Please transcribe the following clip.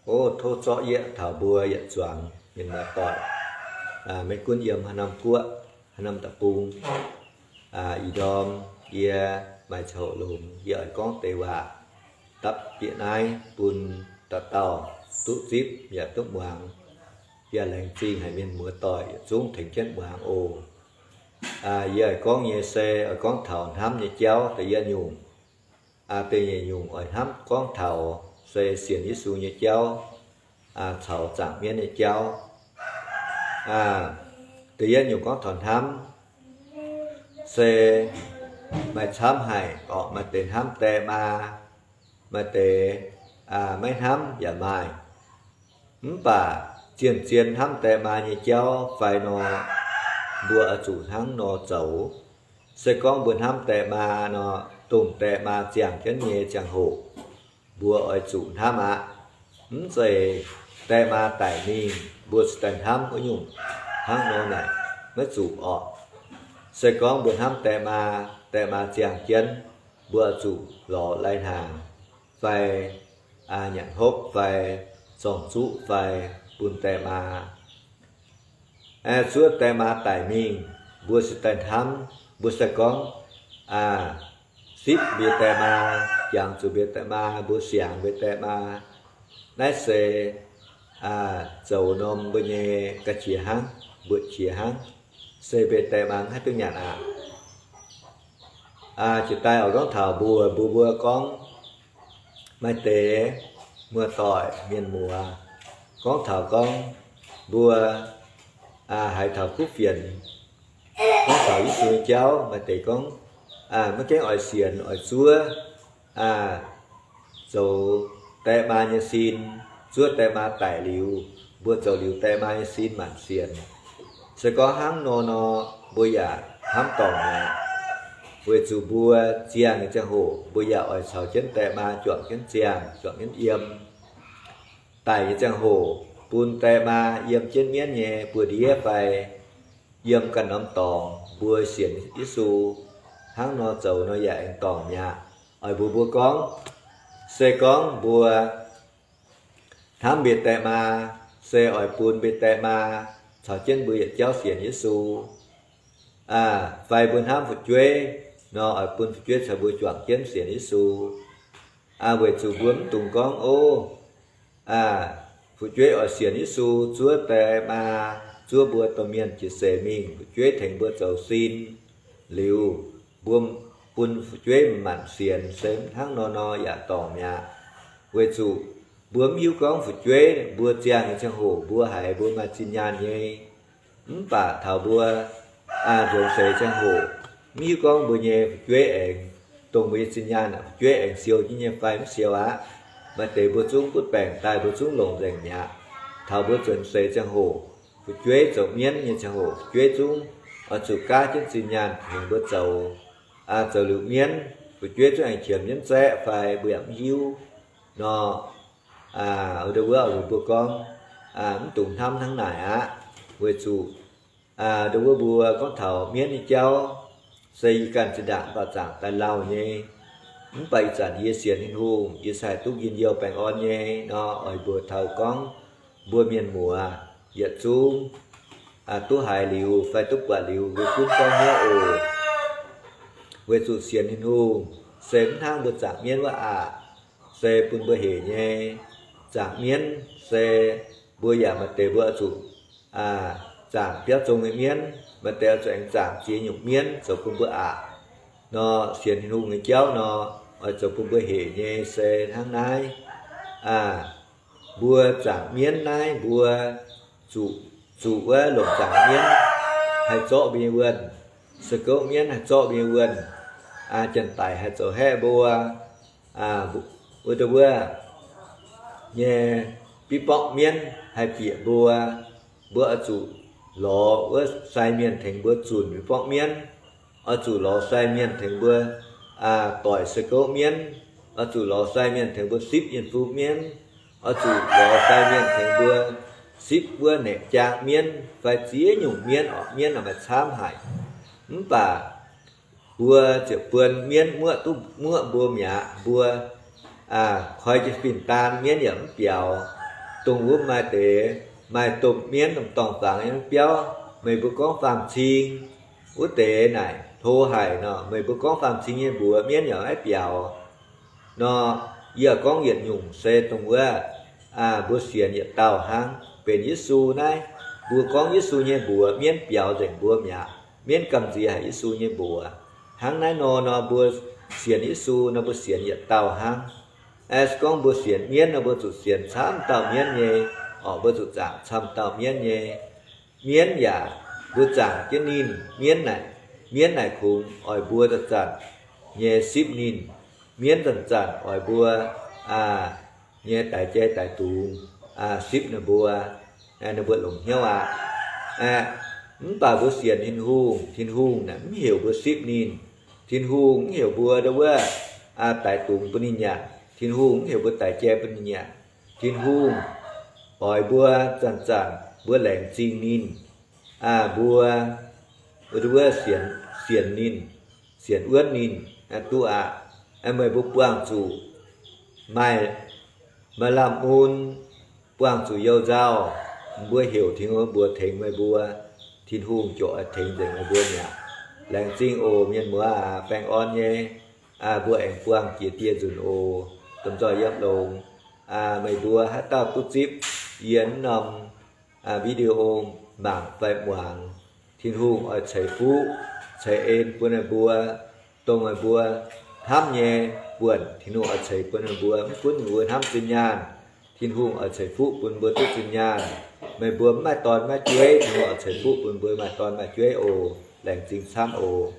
O tov zorqv yie taux mbuo yietc zuangx mienh muoz-doic, maiv gunv yiem haaix norm guoqv, haaix norm deic-bung, ih ndorm yie maaih ziangh hoc longx, yie oix gorngv deix waac dapv bieqc naaiv bun dauh dauh duqv zipv yaac duqv muangx. Yie laengz zingh haic mienh muoz-doic yietc zungv tengx jienv muangx oc. Yie oix gorngv nyei se oix gorngv taux hnamv nyei jauv da'yietv nyungc. Da'nyeic nyungc oix hnamv gorngv taux se sienx Yesu nyei jauv caux zaangc mienv nyei jauv. Da'yietv nyungc gorngv taux hnamv se maaih camv haic orqc, maaih deix hnamv die maa, maaih deix maiv hnamv yaac maaih. Mv baac zien-zien hnamv die maa nyei jauv fai nor, mbuo oix zuqc hnangv nor zoux. Se gorngv mbuo hnamv die maa nor, dongh die maa ziangh jienv nyei ziangh hoc, mbuo oix zuqc hnamv aqv. Mv zeiz die maa daic mingh mbuo cingx daaih hnamv wuov nyungc hnangv nor naaic maiv zuqc orqc. Se gorngv mbuo hnamv die maa, die maa ziangh jienv, mbuo zuqc lorz lai-hnaangx fai nyanc hopv fai zorng-zuqv fai bun die maa. Zuov die maa daic mingh, mbuo cingx daaih hnamv, mbuo se gorngv sipv mbuo die maa, jangx zuqc mbuo die maa, mbuo siangx mbuo die maa. Naaiv se zoux norm mbuo nyei ga'qiex hnangv, mbuoqc qiex hnangv, se mbuo die maa maiv haih duqv nyanc aqv. Jiex daaih oix gorngv taux mbuo, mbuo mbuo gorngv maaih deix muoz-doic mienh muoz gorngv taux gorngv mbuo haiz taux kuv fienx, gorngv taux Yesu nyei jauv, maaih deix gorngv maiv gaengh oix sienx oix zuov, zoux die maa nyei sin, zuov die maa daic liuz, mbuo zoux liuz die maa nyei sin maanc sienx. Se gorngv hnangv nor nor, mbuo yaac hnamv dorngc mi'aqv. Weic zuqc mbuo ziangh nyei ziangh hoc mbuo yaac oix caux jienv die maa juangc jienv ziangh, juangc jienv yiem. Daic nyei ziangh hoc bun die maa yiem jienv mienv nyei buoz-ndiev fai yiem ganh norm dorngx, mbuo sienx Yesu hnangv nor zoux nor yaac aengx dorngc mi'aqv. Oix mbuox mbuo gorngv, se gorngv mbuo hnamv mbuo die maa, se oix bun mbuo die maa caux jienv mbuo yietc jauv sienx Yesu. Fai mbuo hnamv fu'jueiv nor, oix bun fu'jueiv caux mbuo juangc jienv sienx Yesu. Weic zuqc mbuo mv dungx gorngv, O, fu'jueiv oix sienx Yesu, zuov die maa, zuov mbuo domh mienh jiex seix mingh, fu'jueiv tengx mbuo zoux sin liuz, mbuo bun fu'jueiv maanc sienx, se hnangv nor nor yaac dorngc mi'aqv. Weic zuqc mbuo mv hiuv gorngv fu'jueiv mbuo ziangh nyei ziangh hoc mbuo haiz mbuo maaih zinh nyaanh nyei. Mv baac taux mbuo nzuonx seix ziangh hoc, mv hiuv gorngv mbuo nyei fu'jueiv aengx, dongh mbuo nyei zinh nyaanh fu'jueiv aengx siou jienv nyei fai mv siou aqv. Maaih deix mbuo zungv butv baengc daaih mbuo zungv longc nzengc mi'aqv. Taux mbuo nzuonx seix ziangh hoc, fu'jueiv zoux mienv nyei ziangh hoc, fu'jueiv zungv oix zuqc gaav jienv zinh nyaanh tengx mbuo zoux. Zoux liuz mienv, fu'jueiv zungv aengx qiemx jienv zaeqv fai mbuo yaac mv hiuv nor. Ndo wuov mbuo gorngv, mv dungx hnamv hnangv naaic aqv. Weic zuqc ndo wuov mbuo gorngv taux mienv nyei jauv, se yie ganh zinh ndaangc mv baac zaangc daaih lauh nyei. Mv baac ih zanc yie sienx Tin-Hungh, yie se haih duqv njien-youh baengh orn nyei nor, oix mbuox taux gorngv mbuo mienh muoz yietc zungv duqv haiz liuz fai duqv buatc liuz, mbuo gunv gorngv hnyouv oc. Weic zuqc sienx Tin-Hungh se mv hnangv mbuo zaangc mienv wuov aqv. Se bun mbuo hec nyei. Zaangc mienv se mbuo yaac maaih deix mbuo oix zuqc zaangc biauv zong nyei mienv, maaih deix oix zuqc aengx zaangc ziex nyungc mienv zoux bun mbuo aqc. Nor sienx Tin-Hungh nyei jauv nor, oix zoux bun mbuo hec nyei se hnangv naaiv. Mbuo zaangc mienv naaiv mbuo zuqc, zuqc wuov longc zaangc mienv haih zorqv mbuo nyei wuonh, se gouv mienv haih zorqv mbuo nyei wuonh, janx-daic haih zoux haeqv mbuo, wuov ndo wuov nyei biv borqv mienv haih bieqc mbuo. Mbuo oix zuqc lorz wuov sai mienh tengx mbuo zunc biv borqv mienv. Oix zuqc lorz sai mienh tengx mbuo doic se gouv mienv. Oix zuqc lorz sai mienh tengx mbuo sipv yienh fu mienv. Oix zuqc lorz sai mienh tengx mbuo sipv wuov naeqc jaang mienv fai ziex nyungc mienv orqc, mienv maaih camv haic. Mv baac mbuo ziepc buon mienv muoqv duqv muoqv mbuo mi'aqv. Mbuo koi jienv fin-daan mienv yaac mv biaux. Dongh wuov maaih deix, maaih domh mienv, domh dorngh fangx nyei biauv, meih mbuo gorngv faam-cing wuov deix naaic hlo haic nor, meih mbuo gorngv faam-cing nyei mbuox mienv yaac maiv biaux nor. Yie gorngv yietc nyungc se dongh wuov, mbuo sienx yietc dauh hnangv, benx Yesu naaiv. Mbuo gorngv Yesu nyei mbuox mienv biaux nzengc mbuo mi'aqv. Mienv gamh nziex haic Yesu nyei mbuox. Hnangv naaiv nor nor, mbuo sienx Yesu nor, mbuo sienx yietc dauh hnangv. Se gorngv mbuo sienx mienv nor, mbuo zuqc sienx camv dauh mienv nyei, orqc, mbuo zuqc zaangc camv dauh mienv nyei. Mienv yaac, mbuo zaangc jienv ninh, mienv naaic, mienv naaic kungx oix mbuo zanc-zanc nyei sipv ninh. Mienv zanc-zanc oix mbuo nyei daix jai daix dungz sipv ninh mbuo, ninh mbuo longc hnyouv aqv. Mv baac mbuo sienx Tin-Hungh, Tin-Hungh naaic mv heuc mbuo sipv ninh. Tin-Hungh mv heuc mbuo ndau wuov daix dungz bun ninh nyanc. Tin-Hungh mv heuc mbuo daix jai bun ninh nyanc. Tin-Hungh oix mbuo zanc-zanc mbuo laengz zingh ninh, mbuo, mbuo ndau wuov sienx ninh, sienx wuonv ninh duqv aqv. Meih mbuo buangh zuqc maaih, maaih lamh mun, buangh zuqc you nzauh, mbuo heuc Tin-Hungh mbuox tengx meih mbuo, Tin-Hungh ziouc oix tengx nzengc meih mbuo mi'aqv. Laengz zingh oc mienh muoz aac, baengh orn nyei. Mbuo aengx buangh jiex dieh nzunc oc. Domh nzoih yiem longx, meih mbuo haaix dauh duqv zipv yie norm video mangc fai muangx, Tin-Hungh oix ceix fuqv ceix en bun meih mbuo. Dongh meih mbuo hnamv nyei buonc, Tin-Hungh oix ceix bun meih mbuo. Mv gunv meih mbuo hnamv zinh nyaanh, Tin-Hungh oix ceix fuqv bun mbuo duqv zinh nyaanh. Meih mbuo mv maaih dorn maaih jueiv, Tin-Hungh oix ceix fuqv bun mbuo maaih dorn maaih jueiv oc. Laengz zingh camv oc.